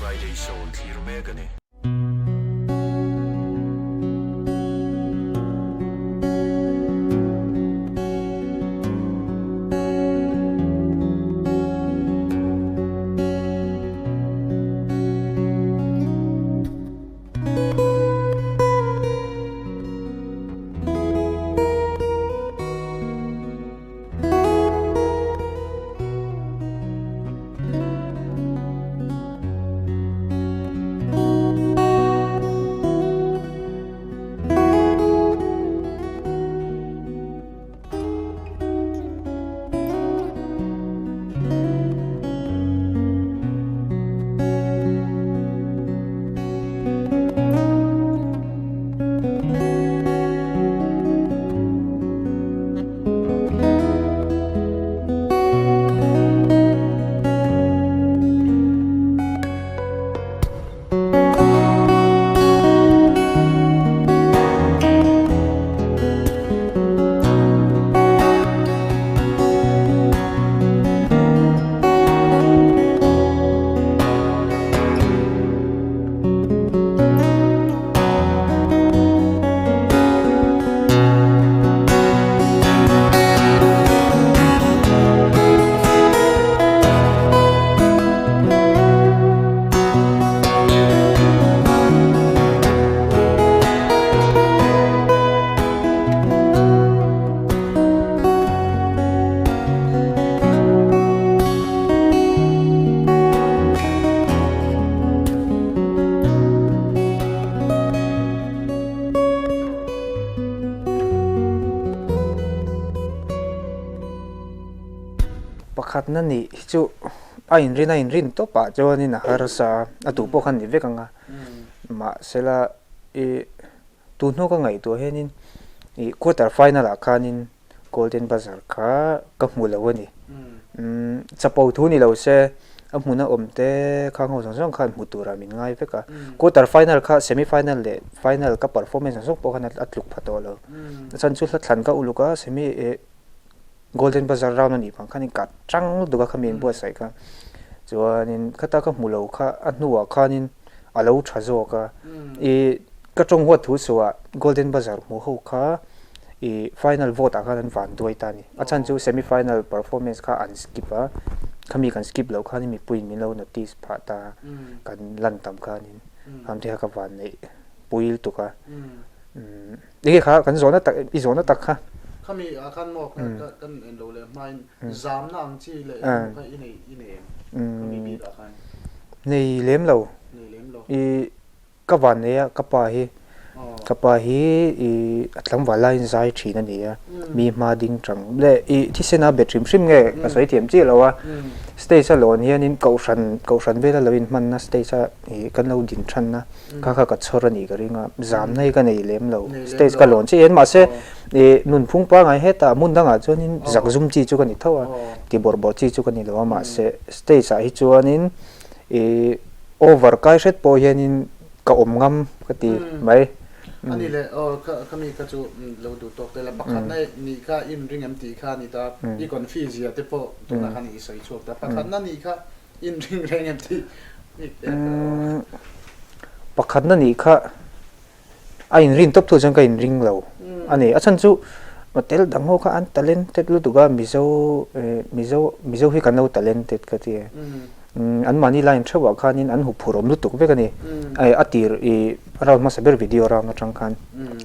Friday Show an thlir mek a ni. Pakhatna nih hi chu a inrin a inrin tawp ah chuanin a harsa a, a duh pawh kha ni vek ang a, mahsela ih tun hnu ka ngaihtuah hianin ih quarter final ah khanin Golden Buzzer kha ka hmu lo a ni. Chapo thu ni lo se a hmuna awm te khang ho zawng zawng khan hmu turah min ngai vek a. Quarter final kha semi final leh final ka performance zawng zawng pawh khan a tluk pha tawh lo. A chhan chu hla thlan ka uluk a semi eh Golden Buzzer round a nih vang khan in ka chang lutuk a khami in buatsaih kha. Chuanin khata ka hmu lo kha a hnuah khanin a lo tha zawk a. Ih ka tawng huat thu suah Golden Buzzer hmu ho kha ih final vote ah khan an van duai ta a ni. A chhan chu semi final performance kha an skip a, khami kan skip loh khanin mipuiin min lo notice phah ta a, kan lan tam khanin kham te kha ka van neih pui lutuk a. Umm enge kha kan zawhna tak i zawhna tak kha. Khami ah khan maw kan en lo leh hmain zamna ang chi leh emaw kha i nei i nei em khami bik ah khan? Nei lem lo. Nei lem lo. I Ka van nei a, ka pa hi, ka pa hi i a tlangval laiin zai thin a ni a, mi hma ding tang leh i thisen a bet hrim hrim nge ka sawi thiam chiah lo a, stage a lawn hianin kohhran, kohhran vela lo inhmanna stage a i kan lo din thanna kha kha ka chhawr a nih ka ring a, zamna hi ka nei lem lo, stage ka lawn chiah hian mahse i nunphung pangngai hetah hmun dangah chuanin zakzum chi chu ka ni tho a, ti bawrh bawrh chi chu ka ni lo a mahse stage ah hi chuanin I over kai hret pawh hianin ka awm ngam ka ti mai. A ni le, aw ka mi kha chu lo duh tawk tel a, pakhatna nih kha in ring em tih kha a ni ta, i confi zia te pawh tunah khan i sawi chhuak ta, pakhatna nih kha in ring reng em tih Pakhatna nih kha A inrin tawp thu chuan ka inring lo a ni. A chhan chu tel dang ho kha an talented lutuk a, Mizo Mizo Mizo hi kan lo talented ka ti e. An mahni line theuhah khanin an huphurh awm lutuk vek a ni. A tir i round hmasa ber video round atang khan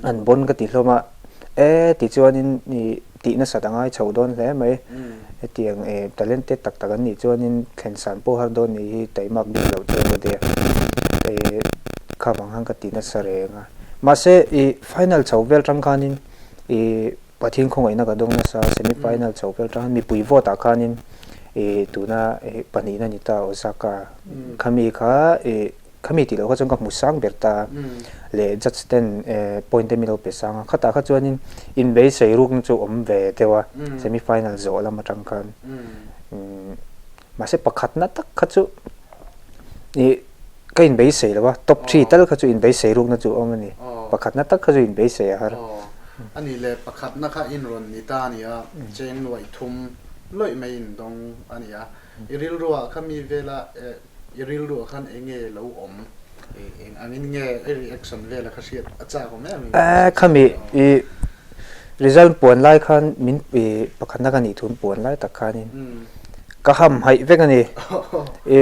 an bon ka ti hlawm a, e tichuanin i tih nasat a ngai chho dawn hle mai. Hetiang e talented tak tak an nih chuanin thlen san pawh har dawn nih hi taimak bik loh chuan ka tia. E kha vang khan ka ti nasa reng a. Mahse i final chho vel tang khanin i Pathian khawngaihna ka dawng nasa semi final chho vel tang khan mipui vote ah khanin i tuna i pahnihna ni ta Osaka khami kha i Khami tih loh kha chuan ka hmu sang ber ta leh judge ten point te min lo pe sang a, khatah kha chuanin inbeisei rukna chu awm ve deuh a, semi final zawh lam atang khan. Mahse pakhatna tak kha chu ih ka inbeisei lo a, top three tal kha chu inbeisei rukna chu awm a ni, pakhatna tak kha chu inbeisei a har. A nih leh pakhatna kha inrawn ni ta a ni a, cheng nuaih thum lawih mai indawng a ni a, i rilruah khami vela. I rilruah khan eng nge lo awm? Eng angin nge i reaction vel a kha hriat a chak awm em? Eh, khami i result puan lai khan min i pakhatna ka nih thun puan lai tak khanin ka ham haih vek a ni. I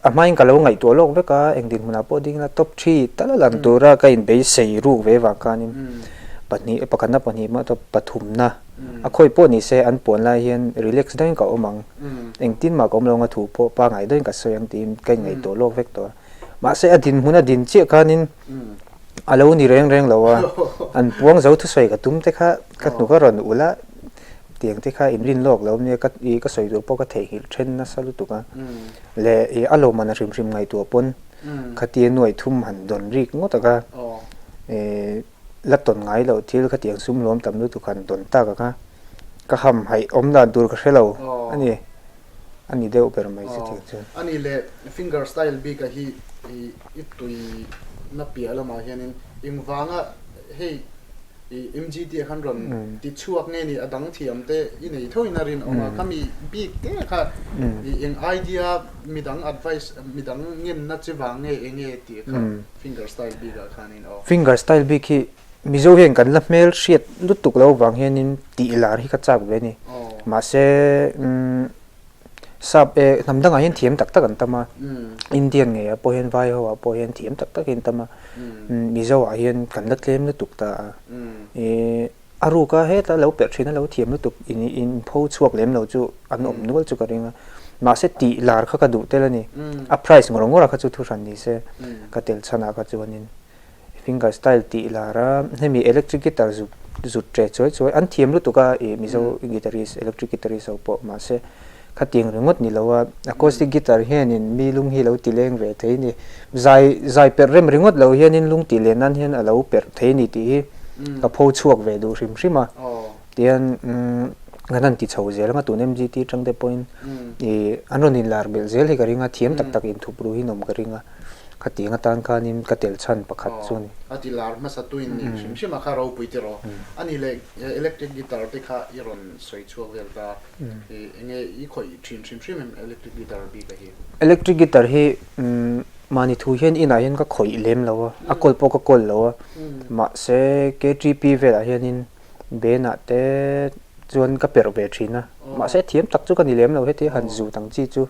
a hmain ka lo ngaihtuah lawk vek a, eng dinhmunah pawh ding ila top thi tal a lan tura ka inbeisei ruk ve vang khanin pahnih pakhatna pahnih mah top pathumna A khawi pawh ni se an puan lai hian relax deuhin ka awm ang, engtin mah ka awm lo anga thu pawh pangai deuhin ka sawi ang tiin ka inngaihtuah lawk vek tawh a. Mahse a dinhmun a din chiah khanin a lo ni reng reng lo a, an puang zo thusawi ka tum te kha ka hnuk a rawn ulh a, tiang te kha inrin lawk lo nia ka ih ka sawi tur pawh ka theihnghilh then nasa lutuk a. Leh ih a lawmman a hrim hrim ngaihtuah pawn khatia nuaih thum han dawn rik ngawt a kha ih La tawn ngai loh thil khatiang sum luam tam lutuk han tawn tak ang a, ka ham haih awm dan tur ka hre lo a ni, a ni deuh ber mai chutiang chuan. A ni le, finger style bik a hi i tui na piah lamah hianin engvanga hei i MGT ah khan rawn ti chhuak nge ni a dang thiam te i nei tho in a rinawm a, khami bik te kha i eng idea midang advice midang ngenna chi vang nge enge tih kha finger style bik ah khanin. Finger style bik hi Mizo hian kan la hmel hriat lutuk lo vang hianin tih lar hi ka chak ve a ni. Mahse sap eh hnam dangah hian thiam tak tak an tam a, Indian ngeiah pawh hian vai ho ah pawh hian thiam tak tak hi an tam a, Mizo ah hian kan la tlem lutuk ta a. Ih a ruk a heta lo perh thin a lo thiam lutuk in in pho chhuak lem lo chu an awm nual chu ka ring a. Mahse tih lar kha ka duh tel a ni. A price ngawr ngawr a kha chu thu hran ni se ka tel chhan ah kha chuanin finger style tih lar a hemi electric guitar zut zut ṭe chuai chuai an thiam lutuk a ih Mizo guitarist electric guitarist ho pawh mahse khatiang ringawt ni lo a acoustic guitar hianin mi lung hi lo ti leng ve thei ni. Zai zai perh rem ringawt lo hianin lung tih leh nan hian a lo perh thei ni tih hi ka pho chhuak ve duh hrim hrim a. Tihian kan han ti chho zel anga tun MGT atang te pawhin ih an rawn inlar belh zel hi ka ring a, thiam tak tak inthup ru hi an awm ka ring a, khatiang atan khanin ka tel chhan pakhat chu a ni. A ti lar hmasa tuin nih hrim hrim a kha ropui tiraw. A nih leh electric guitar te kha i rawn sawi chhuak vel ta. Enge i khawih thin hrim hrim em electric guitar bik a hi? Electric guitar hi mahni thu hian inah hian ka khawih lem lo a, a kawl pawh ka kawl lo a, mahse KTP velah hianin benah te chuan ka perh ve thin a, mahse thiam tak chu ka ni lem lo heti han zut ang chi chu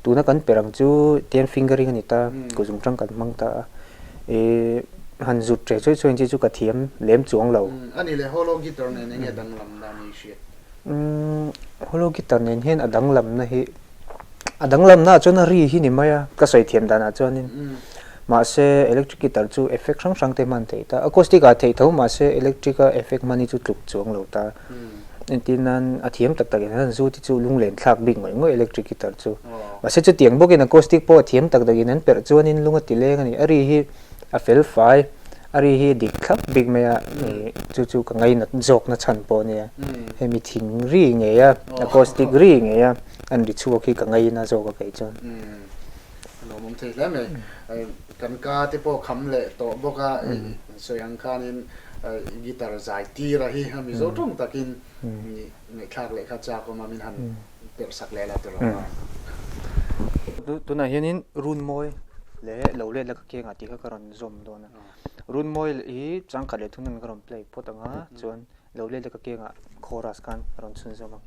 tuna kan perh ang chu tian fingering a ni ta, kuzum tang kan hmang ta a, ih han zut ṭe chuai chuai ang chi chu ka thiam lem chuang lo. A ni le, hollow guitar nen enge danglam dan i hriat? Umm hollow guitar nen hian a danglamna hi a danglamna ah chuan a ri hi ni mai a ka sawi thiam danah chuanin mahse electric guitar chu effect hrang hrang te hman theih ta acoustic ah theih tho mahse electric a effect hman hi chu tluk chuang lo ta entir nan a thiam tak tak in an zu te chu lunglen thlak bik ngawih ngawih electric guitar chu mahse chutiang bawkin acoustic pawh a thiam tak tak in an perh chuanin lung a ti leng a ni a ri hi a fel fai. A ri hi dik thlap bik mai a, chu chu ka ngainat zawkna chhan pawh a nia. Hemi thing ri ngei a, acoustic ri ngei a, an ri chhuak hi ka ngaina zawk a kei chuan. A lawmawm thei hle mai. Kan ka te pawh kham leh tawh bawk a, sawi ang khanin guitar zai tir a hi a Mizo tawng takin ngaihthlak leh kha chak awm a, min han perh sak leh la tiraw. Tunah hianin Runmawi leh lo let la ka kengah tih kha ka rawn zawm dawn a. Runmawi hi changkhat leh thunun ka rawn play phawt ang a, chuan lo let la ka kengah chorus khan ka rawn chhunzawm ang.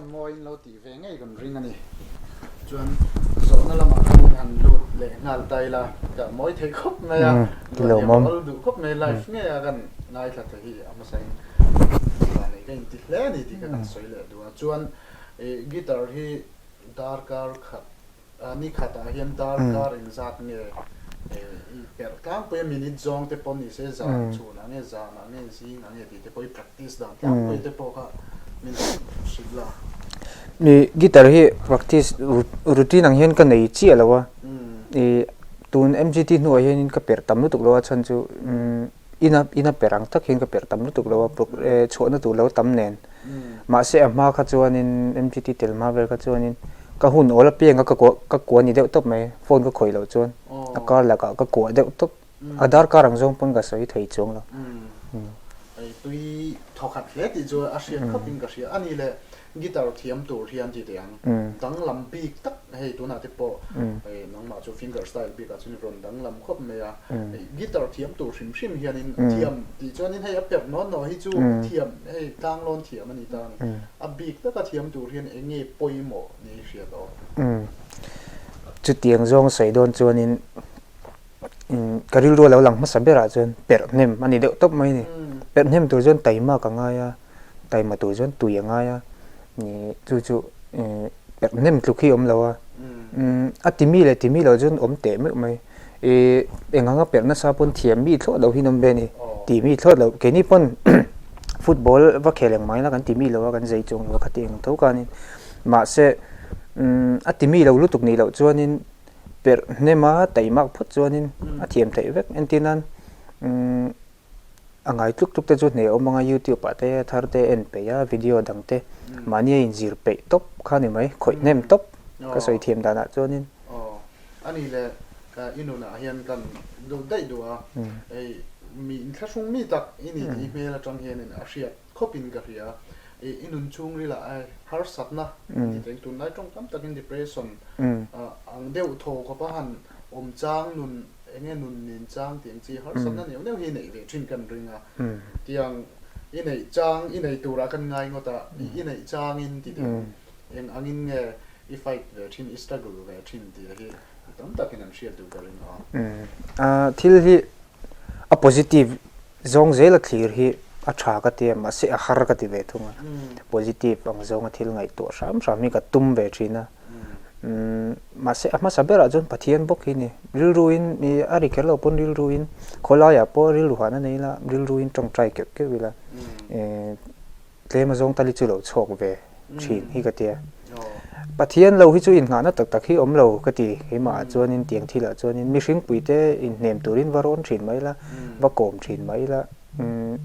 chuan mawi in lo tih ve ngei kan ring a ni. Chuan zawhna lamah khan in han lut leh nghal ta ila ka mawi thei khawp mai a, luan awl duh khawp mai live ngei a kan ngaithla thei hi a hmasa in van nei ka inti hle a ni tih kha kan sawi leh duh a. Chuan guitar hi darkar khat Ni khatah hian darkar engzat nge i perh tlangpui a, minute zawng te pawh ni se zan chhunah nge zanah nge zingah nge tih te pawh i practice dan tlangpui te pawh kha min hrilh la. Ni guitar hi practice routine ang hian ka nei chiah lo a, i tun MGT hnuah hianin ka perh tam lutuk lo a chhan chu ina ina perh ang tak hian ka perh tam lutuk lo a chhuahna tur lo tam nen mahse a hma kha chuanin M_G_T tel hma vel kha chuanin ka hun awl apiang a ka kuah ka kuah ni deuh tawp mai phone ka khawih loh chuan a kar lakah ka kuah deuh tawp a darkar ang zawng pawn ka sawi thei chuang lo. Tui thawkhat hle tih chu a hriat khawp in ka hria a ni le Guitar thiam tur hian ti teh ang. Danglam bik tak hei tunah te pawh hei nangmah chu finger style bikah chuan i rawn danglam khawp mai a. Hei guitar thiam tur hrim hrim hianin a thiam tih chuanin hei a perh nawn naw hi chu thiam hei tlanglawn thiam a ni ta a ni. A bik taka thiam tur hian eng nge pawimawh ni i hriat aw? Chutiang zawng sawi dawn chuanin ka rilru a lo lang hmasa berah chuan perh hnem a ni deuh tawp mai a ni. Perh hnem tur chuan taima ka ngai a. Taima tur chuan tui a ngai a, chu chu perh hnem tluk hi a awm lo a, a ti mi leh ti mi lo chuan awm teh meuh mai, eng anga perh nasa pawn thiam mi thlawt lo hi an awm ve a ni, ti mi thlawt lo, keini pawn football va khel eng mahila kan ti mi lo a, kan zei chuang lo a khati eng tho khanin, mahse a ti mi lo lutuk nih loh chuanin perh hnem a taimak phawt chuanin a thiam theih vek, entir nan. A ngai tluk tluk te chu hneh awm anga youtube ah te thar te en peih a video dang te mahni a inzir peih tawp kha ni mai khawih hnem tawp ka sawi thiam dan ah chuanin. Aw a ni le i nunah hian kan duh daih duh a hei mi inthlahrung mi tak i ni tih i hmel atang hianin a hriat khawp in ka hria i nun chhungril ah harsatna ti teng tunlai tawng tam takin depression ang deuh thaw khawp a han awm chang nun Enge nun nin chang tih ang chi harsatna neuh neuh hi neih ve thin kan ring a, tiang i neih chang i nei turah kan ngai ngawt a, i neih changin ti teh ang, eng angin nge i fight ve thin, i struggle ve thin tih hi tam takin an hriat duh ka ring a. A thil hi a positive zawng zela thlir hi a tha ka ti a, mahse a har ka ti ve thung a, positive ang zawnga thil ngaihtuah hram hram hi ka tum ve thin a. Mahse a hmasa berah chuan Pathian bawk hi a ni. Rilruin ih a ri kher lo pawn rilruin khawlaiah pawh rilru hahna nei ila rilruin tawngtai keuh keuh ila eh tlem a zawng tal hi chu lo chhuak ve thin hi ka tia. Pathian lo hi chu inngahna tak tak hi awm lo ka ti keimahah chuanin tiang thilah chuanin mihring puite inhnem turin va rawn thin mai ila va kawm thin mai ila umm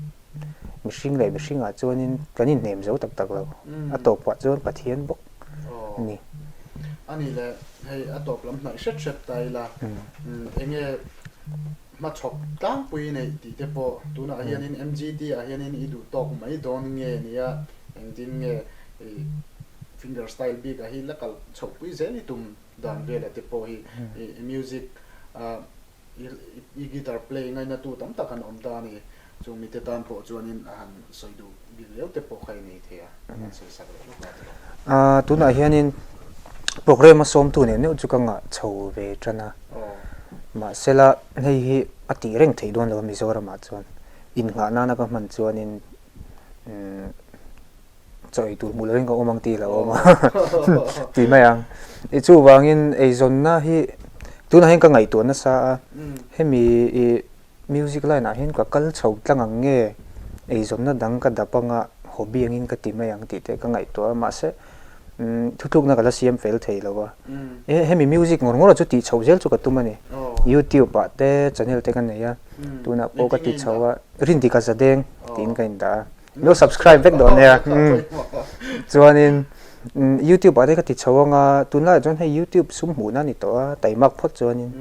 Mihring leh mihringah chuanin kan inhnem zo tak tak lo. A tawpah chuan Pathian bawk a ni. A ni le, hei a tawp lam hnaih hret hret ta ila, enge hmachhawp tlangpui neih tih te pawh tunah hianin MGT ah hianin i duh tawk mai dawn nge nia, engtin nge i finger style bik ah hi la kal chhohpui zel i tum dan vela te pawh hi i music ah I guitar play ngainatu tam tak an awm ta a ni. Chung mite tan pawh chuanin a han sawi duh bik riau te pawh kha i nei thei a, an han sawi sak leh lawk a tiraw. Tunah hianin programme a sawmtu neuh neuh chu ka ngah chho ve tan a. Mahsela hei hi a tih reng theih dawn lo a Mizoramah chuan innghah nana ka hman chuanin Chaw ei tur hmuh lohin ka awm ang tih lo awm a ti mai ang. I chuvangin eizawnna hi tunah hian ka ngaihtuah nasa a, hemi i music line ah hian ka kal chho tlang ang nge eizawnna dang ka dap anga hobby angin ka ti mai ang tih te ka ngaihtuah a, mahse thutlukna ka la siam fel thei lo a. Hemi music ngawr ngawr ah chu tih chhoh zel chu ka tum a ni. Youtube ah te channel te ka nei a, tunah pawh ka ti chho a, Rindika Zadeng tiin ka indah a. Lo subscribe vek dawn nia. Chuanin YouTube ah te ka ti chho anga tunlaiah chuan hei YouTube sum hmuhna a ni tawh a, taimak phawt chuanin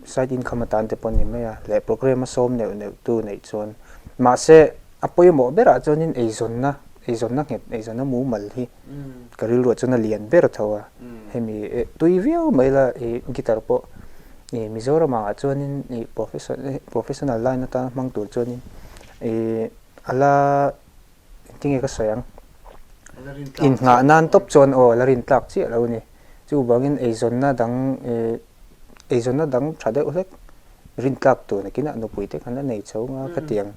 side income atan te pawh a ni mai a, leh programme a sawm neuh neuh tu neih chuan. Mahse a pawimawh berah chuanin eizawnna, eizawnna nghet, eizawnna mumal hi ka rilruah chuan a lian ber tho a. Hemi tui viau mai la guitar pawh Mizoram ah chuanin professional line atana hmang tur chuanin Ih a la engtin nge ka sawi ang? Innghah nan tawp chuan aw la rintlak chiah lo a ni. Chuvangin eizawnna dang eizawnna dang tha deuh hlek rintlak tur nakinah nupui te khan a nei chho nga khatiang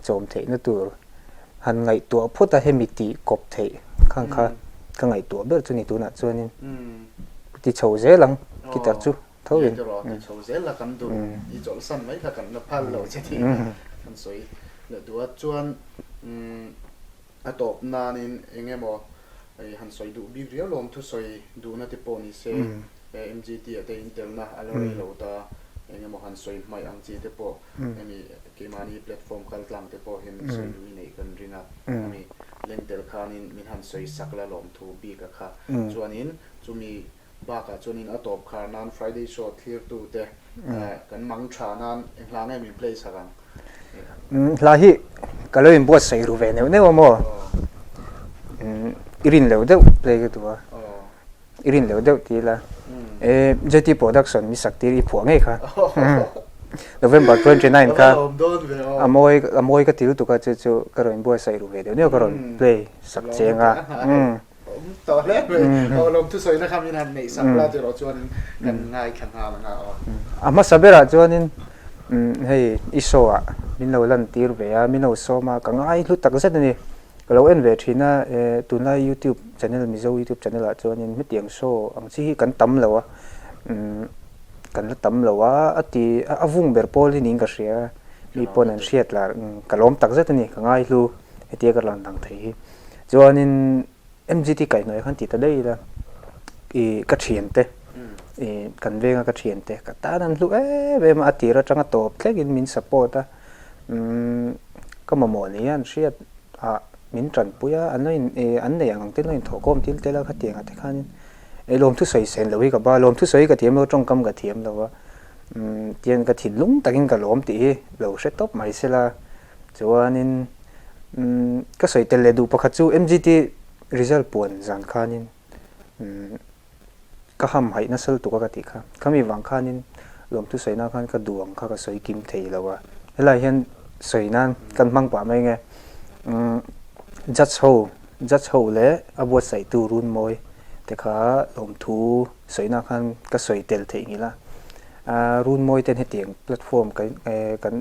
chawm theihna tur han ngaihtuah phawt a hemi tih kawp theih khang kha ka ngaihtuah ber chu ni tunah chuanin ti chho zel ang guitar chu tho in. Ti chho zel la kan duh i chawlhsan mai kha kan la phal lo che tih kan sawi leh duh a chuan A tawp nanin eng emaw han sawi duh bik riau lawm thusawi duhna te pawh ni se MGT ah te intelna a la rei lo ta eng emaw han sawi hmaih ang chi te pawh hemi keimahni platform kal tlang te pawh hian min sawi duh i neih kan ring a hemi lengtel khanin min han sawi sak la lawmthu bik a kha chuanin chumi Bakah chuanin a tawp khar nan Friday show thlirtute kan mang tha nan eng hla nge min play sak ang? Hla hi ka lo inbuatsaih ru ve neuh neuh a maw? I rin lo deuh play ka duh a, i rin lo deuh ti ila JT Production mi sak tir i phuah ngei kha November 29 kha a mawi a mawi ka ti lutuk a chu chu ka rawn inbuatsaih ru ve deuh neuh ka rawn play sak cheng a. Awm tawh hle mai. Aw lawm thusawina kha min han neih sak la tiraw chuanin kan ngaithla nghal ang a aw. A hmasa berah chuanin hei i show ah min lo lan tir ve a, min lo sawm a, ka ngai hlu tak zet a ni. Ka lo en ve thin a, tunlai youtube channel Mizo youtube channel ah chuanin hetiang show ang chi hi kan tam lo a, kan la tam lo a, a ti a vung ber pawl hi niin ka hria, mi pawn an hriat lah ka lawm tak zet a ni, ka ngai hlu hetia ka lan dang thei hi. Chuanin MGT kaihhnawih khan ti ta daih ila ih ka thiante ih kan venga ka thiante ka tan an hlu em em a, a tir atanga tawp thlengin min support a, umm ka mamawh nia an hriat ah min tanpui a, an lo in ih an nei ang ang te an lo inthawhkhawm thil tel a khatiang ah te khanin ih lawmthu sawi sen loh hi ka ba, lawmthu sawi ka thiam lo tawngkam ka thiam lo a, umm tihian ka thinlung takin ka lawm tih hi lo hre tawp mai sela chuanin. Ka sawi tel leh duh pakhat chu MGT result puan zan khanin ka ham haih nasa lutuk a ka tih kha. Khami vang khanin lawmthu sawina khan ka duh ang kha ka sawi kim thei lo a. Helai hian sawi nan kan hmang pah mai nge judge ho judge ho leh a buatsaihtu Runmawi te kha lawmthu sawina khan ka sawi tel theih nghilh a. Runmawi ten hetiang platform kan kan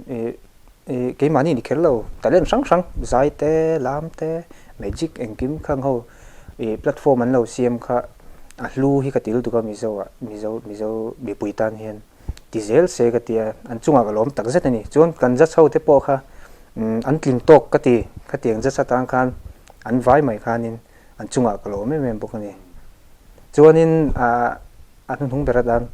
Ih keimahni ni kher lo, talent hrang hrang, zai te, lam te, magic engkim khang ho ih platform an lo siam kha a hlu hi ka ti lutuk a Mizo ah, Mizo Mizo mipui tan hian ti zel se ka ti a, an chungah ka lawm tak zet a ni. Chuan kan judge ho te pawh kha an tling tawk ka ti, khatiang judge atang khan an vai mai khanin an chungah ka lawm em em bawk a ni. Chuanin ah A hnuhnung ber atan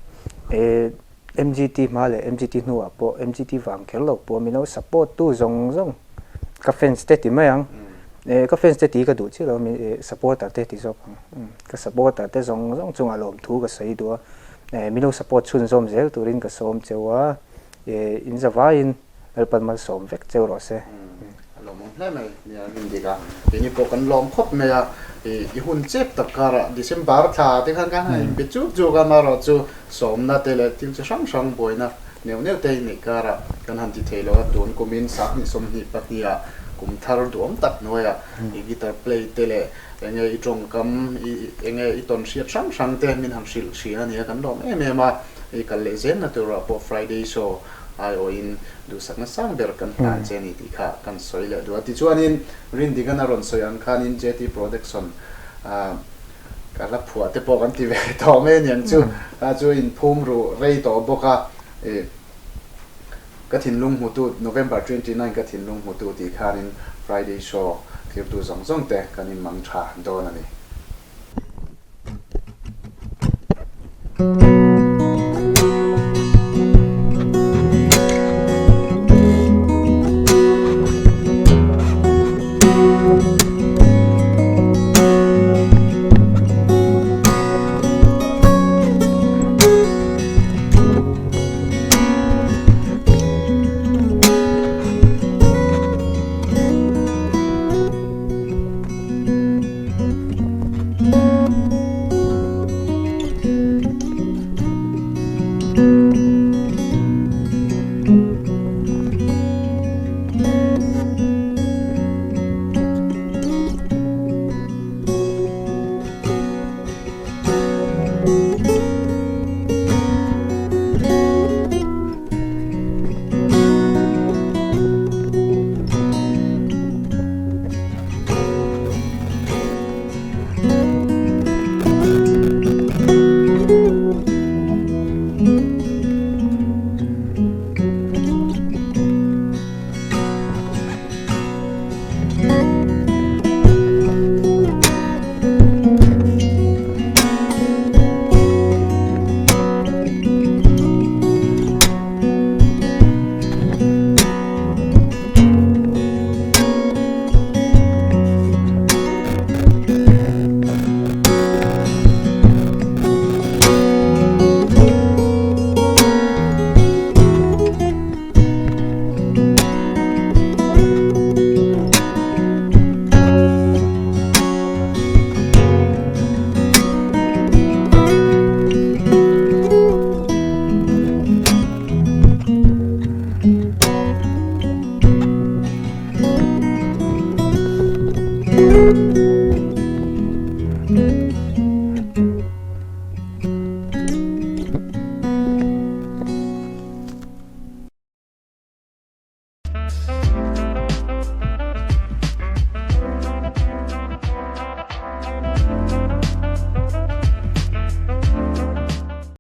e MGT hma leh MGT hnuah pawh MGT vang kher lo pawh min lo support tu zawng zawng ka fans te ti mai ang e ka fans te tih ka duh chiah lo mi e supporter te ti zawk ang ka supporter te zawng zawng chungah lawmthu ka sawi duh a e min lo support chhunzawm zel turin ka sawm cheu a e in zavaiin Lalpan malsawm vek cheu rawh se. A lawmawm hle mai nia rin dik a, keini pawh kan lawm khawp mai a, i hun chep tak karah December thla te khan kan han inbe chuk chuk a, amaherawh chu sawmna te leh thil chi hrang hrang buaina neuh neuh te inneih karah kan han ti thei lo a, tun kumin 20 22 ah kum thar duhawm tak hnuaiah i guitar play te leh enge i tawngkam i enge i tawn hriat hrang hrang te min han hrilh thin a nia kan lawm em em a, i kal leh zelna turah pawh Friday show Aiawhin duhsakna sang ber kan hlan che a ni tih kha kan sawi leh duh a. Tichuanin Rindigan a rawn sawi ang khanin JT Production ka hla phuah te pawh kan ti ve tawh mai a niang chu. A chu inphum ruh rei tawh bawk a, ih ka thinlung hmutu November 29 ka thinlung hmutu tih khanin Friday show thirtu zawng zawng te kan inmang tha dawn a ni.